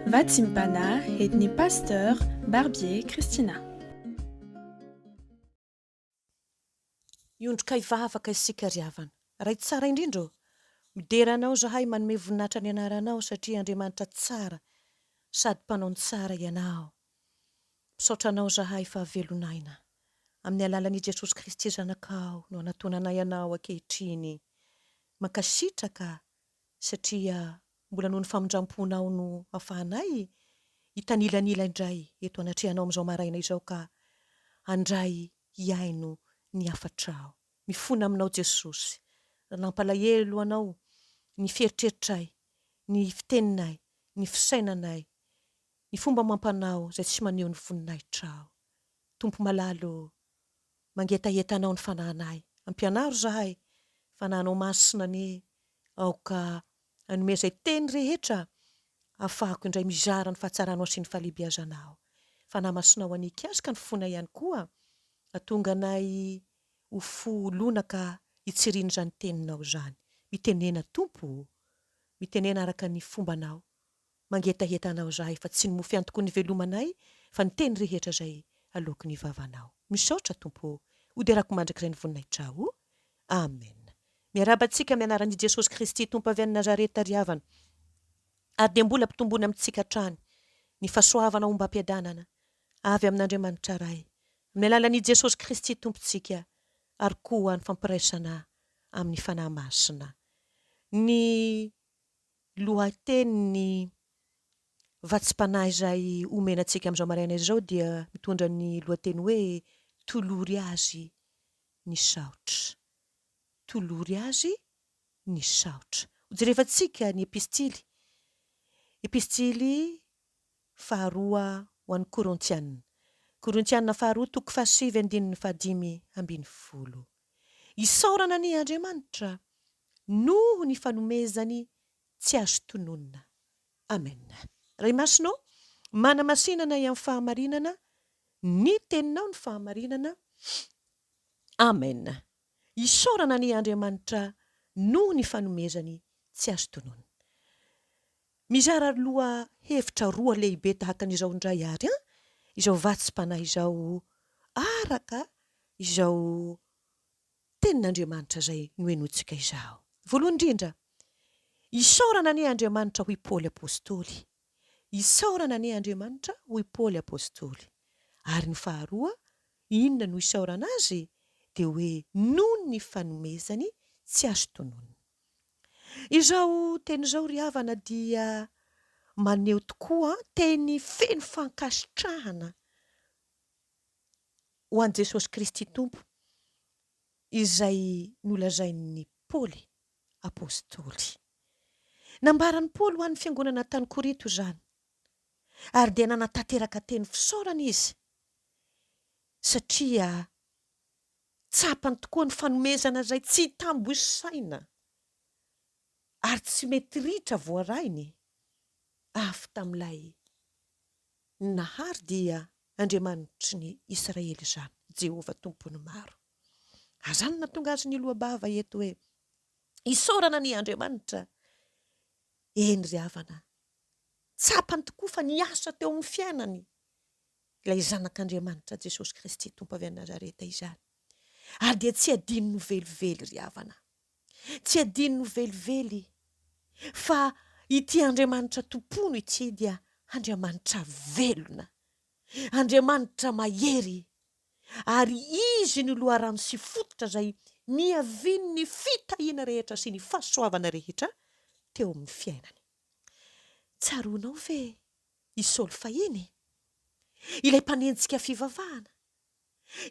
Vatsim-panahy entin'ny Pasteur Barbier Christina. Hiondrika hivavaka isika ry havana. Ray tsara indrindra ô! Midera Anao izahay manome voninahitra ny anaranao satria Andriamanitra tsara sady mpanao ny tsara Ianao. Misaotra Anao izahay fa velon'aina. Amin'ny alalan'i Jesosy Kristy Zanakao no anatonanay Anao ankehitriny. Mankasitraka satria mbola noho ny famindram-ponao no afahanay hitanilanila indray eto anatrehanao amin'izao maraina izao ka handray hihaino ny hafatrao. Mifona aminao Jesosy raha nampalahelo Anao ny fieritreritray, ny fiteninay, ny fisainanay, ny fomba amam-panao izay tsy maneho ny voninahitrao. Tompo malala ô, mangetaheta Anao ny fanahinay. Ampianaro izahay, Fanahinao Masina anie aoka hanome izay teny rehetra ahafahako indray mizara ny fahatsaranao sy ny fahalehibiazanao. Fanahy Masinao anie hikasika ny fonay ihany koa, hahatonga anay ho fo lonaka hitsirian'izany teninao izany. Mitenena Tompo ô! Mitenena araka ny fombanao. Mangetaheta Anao izahay fa tsy ny mofo ihany tokoa no ivelomanay fa ny teny rehetra izay aloaky ny vavanao. Misaotra Tompo ô! Hoderako mandrakizay ny voninahitrao. Amen. Miarahaba antsika amin'ny anaran'i Jesosy Kristy Tompo avy any Nazareta ry havana. Ary dia mbola ampitomboina amintsika hatrany ny fahasoavana ombam-piadanana avy amin'Andriamanitra Ray, amin'ny alalan'i Jesosy Kristy Tompontsika ary koa ny fampiraisana amin'ny Fanahy Masina. Ny lohatenin'ny vatsim-panahy izay omena antsika amin'izao maraina izao dia mitondra ny lohateny hoe Tolory azy ny saotra. Tolory azy ny saotra. Hojerevantsika ny epistily, epistily faharoa ho an'ny Korintiana. Korintiana faharoa toko fahasivy andininy fahadimy ambin'ny folo. Isaorana anie Andriamanitra noho ny fanomezany tsy azo tononina. Amen. Ray Masina ô, manamasina anay amin'ny fahamarinana, ny Teninao ny fahamarinana. Amen. Isaorana anie Andriamanitra noho ny fanomezany tsy azo tononina. Mizara loha hevitra roa lehibe tahaka an'izao indray ary an, izao vatsim-panahy izao araka izao Tenin'Andriamanitra izay nohenointsika izao. Voalohany indrindra, isaorana anie Andriamanitra hoy Paoly Apostoly. Isaorana anie Andriamanitra hoy Paoly Apostoly. Ary ny faharoa, inona no isaorana azy? Dia hoe noho ny fanomezany tsy azo tononina. Izao teny izao ry havana dia maneho tokoa teny feno fankasitrahana ho an'i Jesosy Kristy Tompo izay nolazain'i Paoly Apostoly. Nambaran'i Paoly ho an'ny fiangonana tany Korinto izany, ary dia nanatanteraka teny fisaorana izy satria Tsapany tokoa ny fanomezana izay tsy tambo isaina ary tsy mety ritra voarainy avy tamin'ilay Nahary dia Andriamanitry ny Israely izany, Jehovah Tompon'ny maro. Ary izany no nahatonga azy niloa-bava eto hoe, Isaorana anie Andriamanitra! Eny ry havana, tsapany tokoa fa niasa teo amin'ny fiainany ilay Zanak'Andriamanitra Jesosy Kristy Tompo avy any Nazareta izany. Ary dia tsy adinony velively ry havana. Tsy adinony velively fa ity Andriamanitra tompono ity dia Andriamanitra velona, Andriamanitra mahery, ary Izy no loharano sy fototra izay niavian'ny fitahiana rehetra sy ny fahasoavana rehetra teo amin'ny fiainany. Tsaroanao ve i Saoly fahiny? Ilay mpanenjika fivavahana?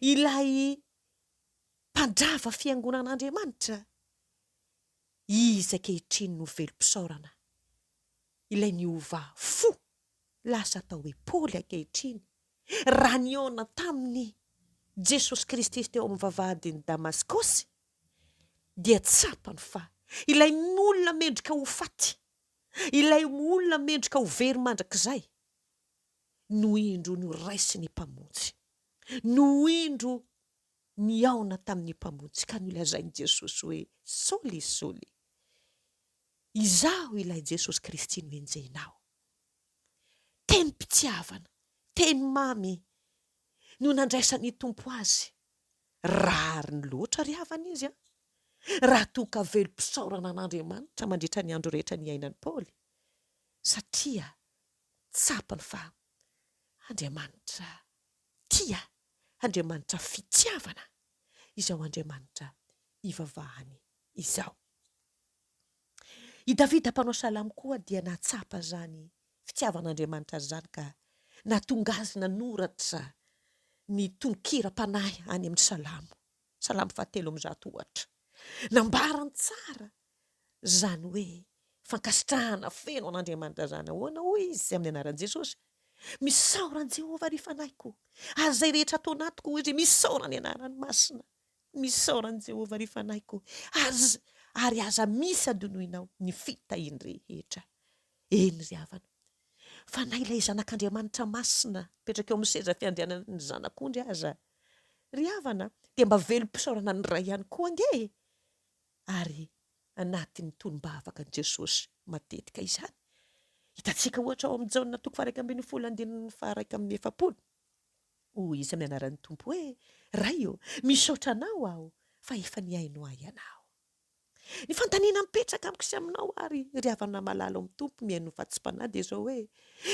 Ilay mpandrava fiangonan'Andriamanitra? Izy ankehitriny no velom-pisaorana, ilay niova fo lasa atao hoe Paoly ankehitriny, raha nihaona tamin'i Jesosy Kristy izy teo amin'ny vavahadin'i Damaskosy, dia tsapany fa ilay olona mendrika ho faty Ilay olona mendrika ho very mandrakizay no indro noraisin'ny Mpamonjy, no indro nihaona tamin'ny Mpamonjy ka nolazain'i Jesosy hoe, Saoly, Saoly, Izaho ilay Jesosy Kristy no enjehinao. fitiavana, teny mamy no nandraisan'ny Tompo azy. Rariny loatra ry havana izy an! Raha toa ka velom-pisaorana an'Andriamanitra mandritra ny andro rehetra niainan'i Paoly, satria tsapany fa Andriamanitra tia, Andriamanitra fitiavana izao Andriamanitra ivavahany izao. I Davida mpanao salamo koa dia nahatsapa izany fitiavan'Andriamanitra azy izany ka nahatonga azy nanoratra ny tononkiram-panahy any amin'ny Salamo, Salamo fahatelo ambizato ohatra. Nambarany tsara izany hoe fankasitrahana feno an'Andriamanitra izany. Ahoana hoy izy amin'ny anaran'i Jesosy? Misaora an'i Jehovah ry fanahiko, ary izay rehetra ato anatiko hoy izy, misaora ny anarany masina. Misaora an'i Jehovah ry fanahiko, ary ary aza misy adinoinao ny fitahiany rehetra. Eny ry havana, fa na ilay Zanak'Andriamanitra masina mipetraka eo amin'ny seza fiandrianan'ny Zanak'ondry aza, ry havana, dia mba velom-pisaorana ny Ray ihany koa ange e! Ary anatin'ny tonom-bavaka an'i Jesosy matetika izany. Hitantsika ohatra ao amin'ny Jaona toko faha-11 andininy faha-41. Hoy izy amin'ny anaran'ny Tompo hoe, Ray ô, misaotra Anao aho fa efa nihaino ahy Ianao. Ny fanontaniana mipetraka amiko sy aminao ary ry havana malala ao amin'ny Tompo mihaino ny vatsim-panahy dia izao hoe,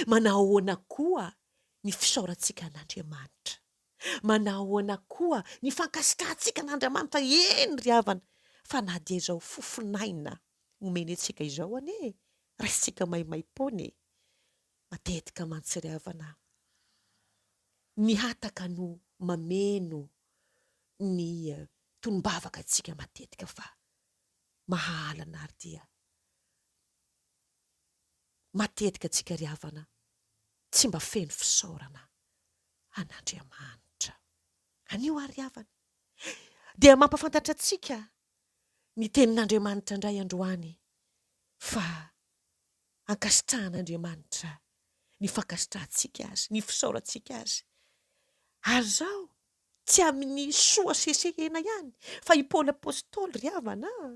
manao ahoana koa ny fisaorantsika an'Andriamanitra? Manao ahoana koa ny fankasitrahantsika an'Andriamanitra? Eny ry havana, fa na dia izao fofon'aina omeny antsika izao anie, raisintsika maimaim-poana e! Matetika mantsy ry havana, ny hataka no mameno ny tonom-bavaka antsika matetika fa mahalana ary dia matetika antsika ry havana tsy mba feno fisaorana an'Andriamanitra. Anio ary ry havana dia mampafantatra antsika ny tenin'Andriamanitra indray androany fa ankasitrahan'Andriamanitra ny fankasitrahantsika Azy, ny fisaorantsika Azy. Ary izao, tsy amin'ny soa sesehena ihany, fa i Paoly Apostoly, ry havana a,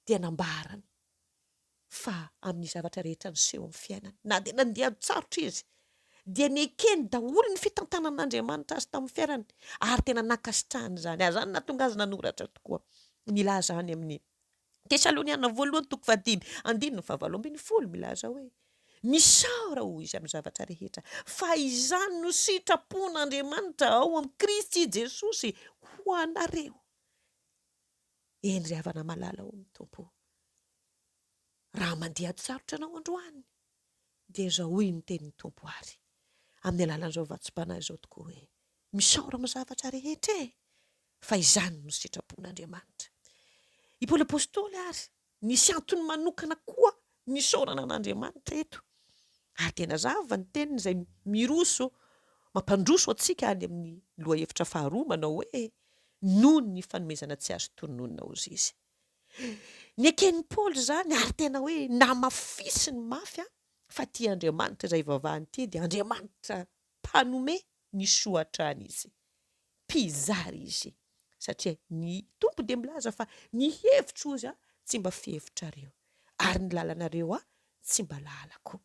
dia nambarany fa amin'ny zavatra rehetra niseho amin'ny fiainany, na dia nandeha an-tsarotra izy, dia nekeny daholo ny fitantanan'Andriamanitra azy tamin'ny fiainany, ary tena nankasitrahany izany. Ary izany no nahatonga azy nanoratra tokoa, nilaza any amin'ny Tesaloniana voalohany toko fahadimy andininy fahavalo ambin'ny folo milaza hoe, Misaora, hoy izy, amin'ny zavatra rehetra, fa izany no sitrapon'Andriamanitra ao amin'i Kristy Jesosy ho anareo. Eny ry havana malala ao amin'ny Tompo, raha mandeha ady sarotra ianao androany, dia izao hoy ny tenin'ny Tompo ary amin'ny alalan'izao vatsim-panahy izao tokoa hoe, Misaora amin'ny zavatra rehetra e! Fa izany no sitrapon'Andriamanitra. I Paoly Apostoly ary nisy antony manokana koa nisaorana an'Andriamanitra eto. Ary dia nazava ny teniny izay miroso mampandroso antsika any amin'ny lohahevitra faharoa manao hoe noho ny fanomezana tsy azo tononina hozy izy. Neken'i Paoly izany ary tena hoe namafisiny mafy fa ity Andriamanitra izay ivavahany ity dia Andriamanitra mpanome ny soa hatrany izy. Mpizara izy. Satria ny Tompo dia milaza fa ny hevitro hozy aho tsy mba fihevitrareo, ary ny lalanareo aho tsy mba lalako.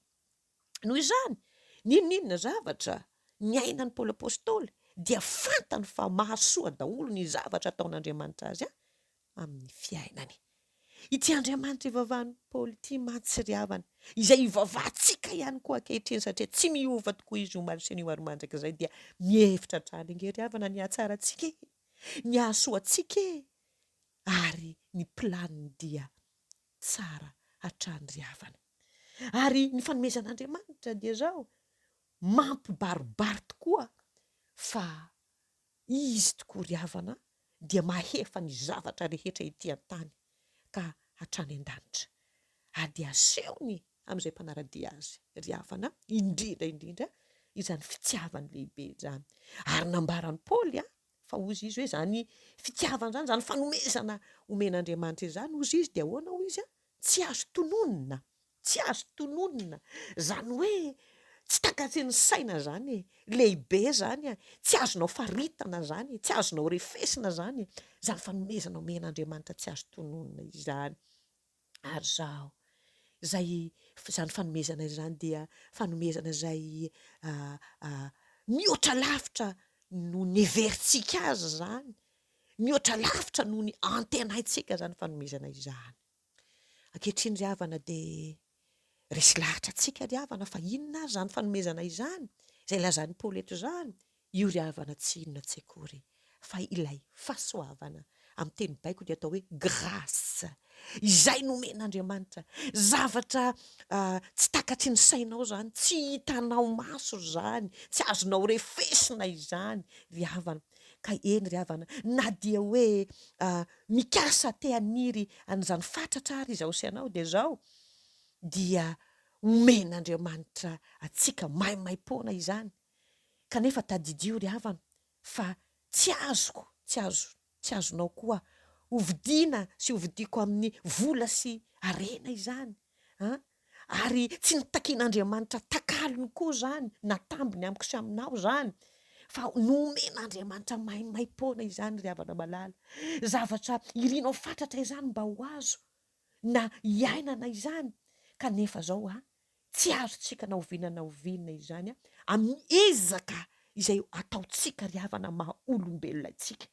Noho izany, n'inon'inona zavatra niainan'i Paoly Apostoly dia fantany fa mahasoa daholo ny zavatra ataon'Andriamanitra azy amin'ny fiainany. Ity Andriamanitra ivavahan'i Paoly ity mantsy ry havana, izay ivavahantsika ihany koa ankehitriny satria tsy miova tokoa izy omaly sy anio ary mandrakizay dia mihevitra hatrany ange ry havana ny hahatsara antsika e, ny hahasoa antsika e, ary ny planiny dia tsara hatrany ry havana. Ary ny fanomezan'Andriamanitra dia izao, mampibaribary tokoa fa Izy tokoa ry havana dia mahefa ny zavatra rehetra ety an-tany ka hatrany an-danitra, ary dia asehony amin'izay mpanara-dia Azy ry havana, indrindra indrindra izany fitiavany lehibe izany. Ary nambaran'i Paoly fa hozy izy hoe izany fitiavana izany, izany fanomezana omen'Andriamanitra izany, hozy izy dia ahoana hoy izy, tsy azo tononina Tsy azo tononina, izany hoe tsy takatry ny saina izany e, lehibe izany e, tsy azonao faritana izany e, tsy azonao refesina izany e, izany fanomezana omen'Andriamanitra tsy azo tononina izany. Ary izaho, Izay, izany fanomezana izany dia fanomezana izay mihoatra lavitra noho ny heverintsika azy izany, mihoatra lavitra noho ny antenaintsika izany fanomezana izany. Ankehitriny ry havana dia resy lahatra antsika ry havana fa inona ary izany fanomezana izany, izay lazain'i Paoly eto izany? Io ry havana tsy inona tsy akory fa ilay fahasoavana, amin'ny teny baiko dia atao hoe grâce, izay nomen'Andriamanitra, zavatra tsy takatry ny sainao izany, tsy hitanao maso izany, tsy azonao refesina izany ry havana. Ka eny ry havana, na dia hoe mikasa te haniry an'izany fatratra ary izaho sy ianao dia izao, dia omen'Andriamanitra antsika maimaimpoana izany. Kanefa tadidio ry havana fa tsy azoko, tsy azo, tsy azonao koa hovidiana sy hovidiako amin'ny vola sy harena izany an! Ary tsy notakian'Andriamanitra takalony koa izany na tambiny amiko sy aminao izany fa nomen'Andriamanitra maimaimpoana izany ry havana malala. Zavatra irinao fatratra izany mba ho azo na hiainana izany kanefa izao an, Tsy azontsika na oviana na oviana izany amin'ny ezaka izay ataontsika ry havana maha olombelona antsika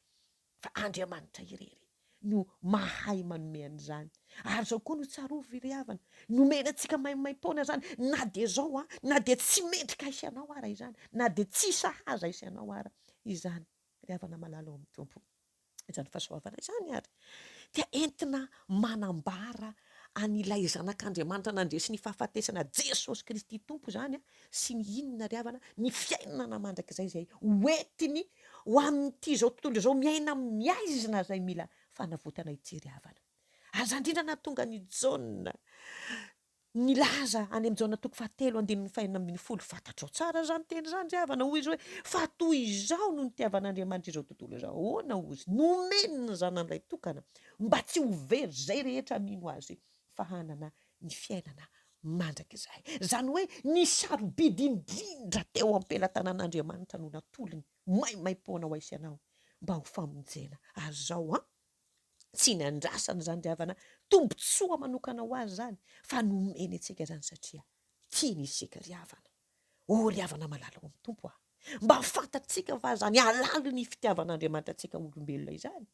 fa Andriamanitra irery no mahay manome an'izany. Ary izao koa no tsarovy ry havana, nomena antsika maimaimpoana izany na dia izao an, na dia tsy mendrika ahy sy anao ara izany, na dia tsy sahaza ahy sy anao ara izany ry havana malala ao amin'ny Tompo. Izany fahasoavana izany ary dia entina manambara an'ilay Zanak'Andriamanitra nandresy ny fahafatesana, Jesosy Kristy Tompo izany, sy ny inona ry havana, ny fiainana mandrakizay izay hoentiny ho amin'ity izao tontolo izao miaina amin'ny haizina izay mila fanavotana ity ry havana. Ary izany indrindra nahatonga an'i Jaona Nilaza any amin'i Jaona toko fahatelo andininy fahenina ambinifolo, fantatrao tsara izany teny izany ry havana, hoy izy hoe, fa toy izao no nitiavan'Andriamanitra izao tontolo izao, ahoana hozy, nomeny ny Zanany lahitokana, mba tsy ho very izay rehetra mino Azy, fa hanana ny fiainana mandrakizay. Izany hoe ny sarobidy indrindra teo am-pelatanan'Andriamanitra no natolony maimaimpoana ho ahy sy ianao, mba ho famonjena. Ary izao an! Tsy nandrasana izany ry havana, tombontsoa manokana ho azy izany, fa nomeny antsika izany satria tiany isika ry havana. Oh ry havana malala ao amin'ny Tompo ah! Mba fantatsika va izany halalin'ny fitiavan'Andriamanitra antsika olombelona izany?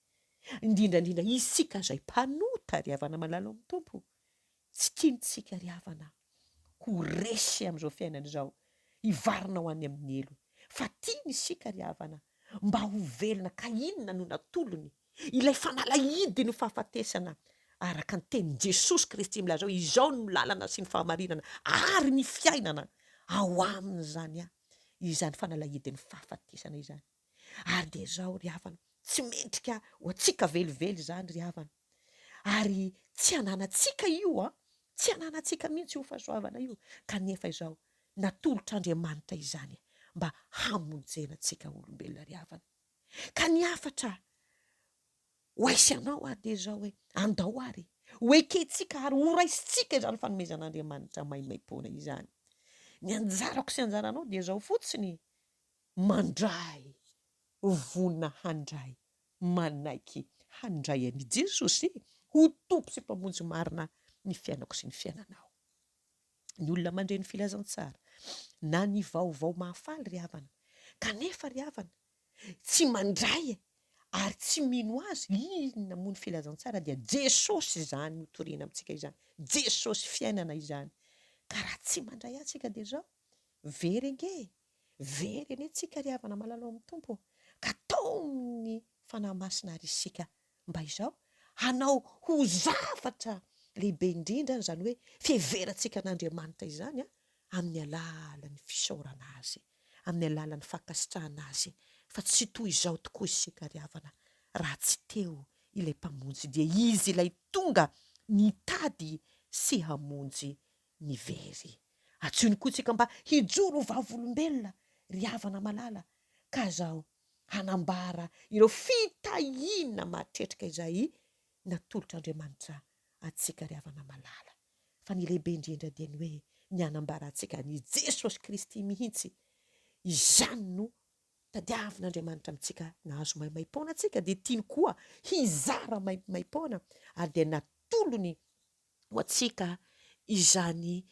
Indrindra indrindra isika izay mpanota ry havana malala ao amin'ny Tompo. Tsy tiantsika ry havana ho resy amin'izao fiainana izao, hivarina ho any amin'ny helo, fa tiany isika ry havana mba ho velona ka inona no natolony? Ilay fanalahidin'ny fahafatesana araka ny tenin'i Jesosy Kristy milaza hoe izao no lalana sy ny fahamarinana ary ny fiainana, ao aminy izany izany fanalahidin'ny fahafatesana izany. Ary dia izao ry havana, tsy mendrika ho antsika velively izany ry havana. Ary tsy ananantsika io an, tsy ananantsika mihitsy io fahasoavana io, kanefa izao, natolotr'Andriamanitra izany mba hamonjena antsika olombelona ry havana. Ka ny hafatra ho ahy sy anao ary dia izao hoe, andao ary ho ekentsika ary horaisintsika izany fanomezan'Andriamanitra maimaimpoana izany. Ny anjarako sy anjaranao dia izao fotsiny, mandray, vonona handray, manaiky handray an'i Jesosy ho Tompo sy Mpamonjy marina ny fiainako sy ny fiainanao. Ny olona mandre ny filazantsara na ny vaovao mahafaly ry havana, kanefa ry havana, tsy mandray ary tsy mino azy, inona moa ny filazantsara dia Jesosy izany no torina amintsika izany, Jesosy fiainana izany, ka raha tsy mandray azy isika dia izao, very ange e! Very anie tsika ry havana malala ao amin'ny Tompo ka taomin'ny Fanahy Masina ary isika mba izao hanao ho zavatra lehibe indrindra izany hoe fiheverantsika an'Andriamanitra izany amin'ny alalan'ny fisaorana Azy, amin'ny alalan'ny fankasitrahana Azy fa tsy toy izao tokoa isika ry havana raha tsy teo ilay Mpamonjy dia Izy ilay tonga nitady sy hamonjy ny very. Antsoiny koa tsika mba hijoro ho vavolombelona ry havana malala ka zao hanambara ireo fitahiana mahatretrika izay natolotr'Andriamanitra antsika ry havana malala. Fa ny lehibe indrindra dia ny hoe ny hanambarantsika an'i Jesosy Kristy mihitsy. Izany no tadiavin'Andriamanitra amintsika. Nahazo maimaimpoana tsika dia tiany koa hizara maimaimpoana ary dia natolony ho antsika izany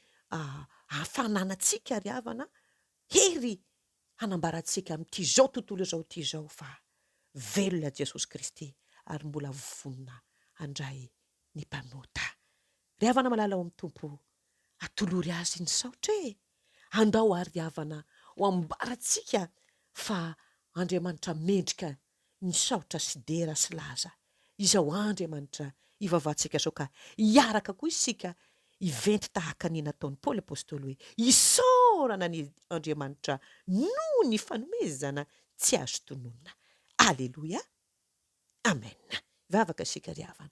fananantsika ry havana hery hanambarantsika amin'ity izao tontolo izao ity izao fa velona Jesosy Kristy ary mbola vonona handray ny mpanota. Ry havana malala ao amin'ny Tompo, atolory Azy ny saotra e! Andao ary ry havana ho ambarantsika fa Andriamanitra mendrika ny saotra sy dera sy laza. Izao Andriamanitra ivavahantsika izao ka hiaraka koa isika hiventy tahaka ny nataon'i Paoly Apostoly hoe, Isaorana anie Andriamanitra noho ny fanomezana tsy azo tononina. Aleloia. Amen. Hivavaka isika ry havana.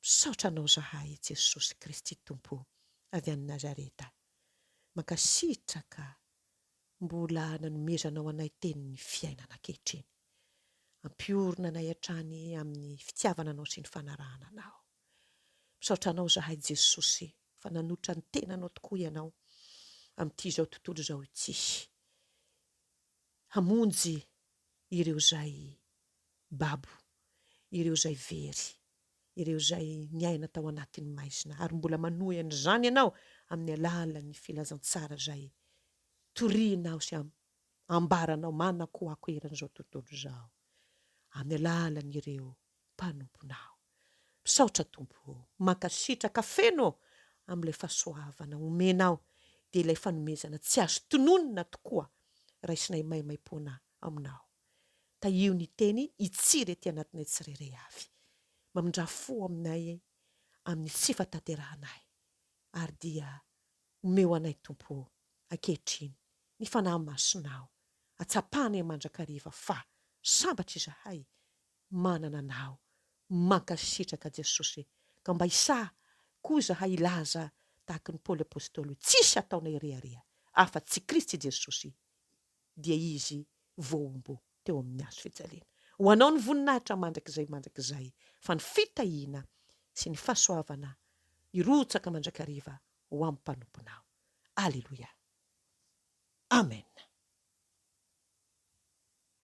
Misaotra Anao zahay Jesosy Kristy Tompo avy any Nazareta. Mankasitraka mbola nanomezanao anay tenin'ny fiainana ankehitriny. Ampiorina anay hatrany amin'ny fitiavana Anao sy ny fanarahana Anao. Misaotra Anao izahay Jesosy fa nanotra ny tenanao tokoa Ianao amin'ity izao tontolo izao ity hamonjy ireo izay babo, ireo izay very, ireo izay niaina tao anatin'ny maizina ary mbola manohy an'izany ianao amin'ny alalan'ny filazantsara izay torianao sy ambaranao manakoako eran'izao tontolo izao amin'ny alalan'ireo mpanomponao. Misaotra Tompo ô, mankasitraka feno ô amin'ilay fahasoavana omenao dia ilay fanomezana tsy azo tononina tokoa raisinay maimaimpoana aminao. Tahio ny teny hitsiry ety anatinay tsirairay avy. Mamindrà fo aminay amin'ny tsy fahatanterahanay ary dia omeo anay Tompo ô ankehitriny ny Fanahy Masinao hatsapanay mandrakariva fa sambatra izahay manana anao. Mankasitraka Jesosy ka mba hisaha koa izahay hilaza tahaky ny Paoly Apostoly hoe tsisy ataonay rehareha afa tsy Kristy Jesosy dia Izy voahombo teo amin'ny hazo fijaliana. Ho Anao ny voninahitra mandrakizay mandrakizay fa ny fitahiana sy ny fahasoavana hirotsaka mandrakariva ho amin'ny mpanomponao. Aleloia. Amen.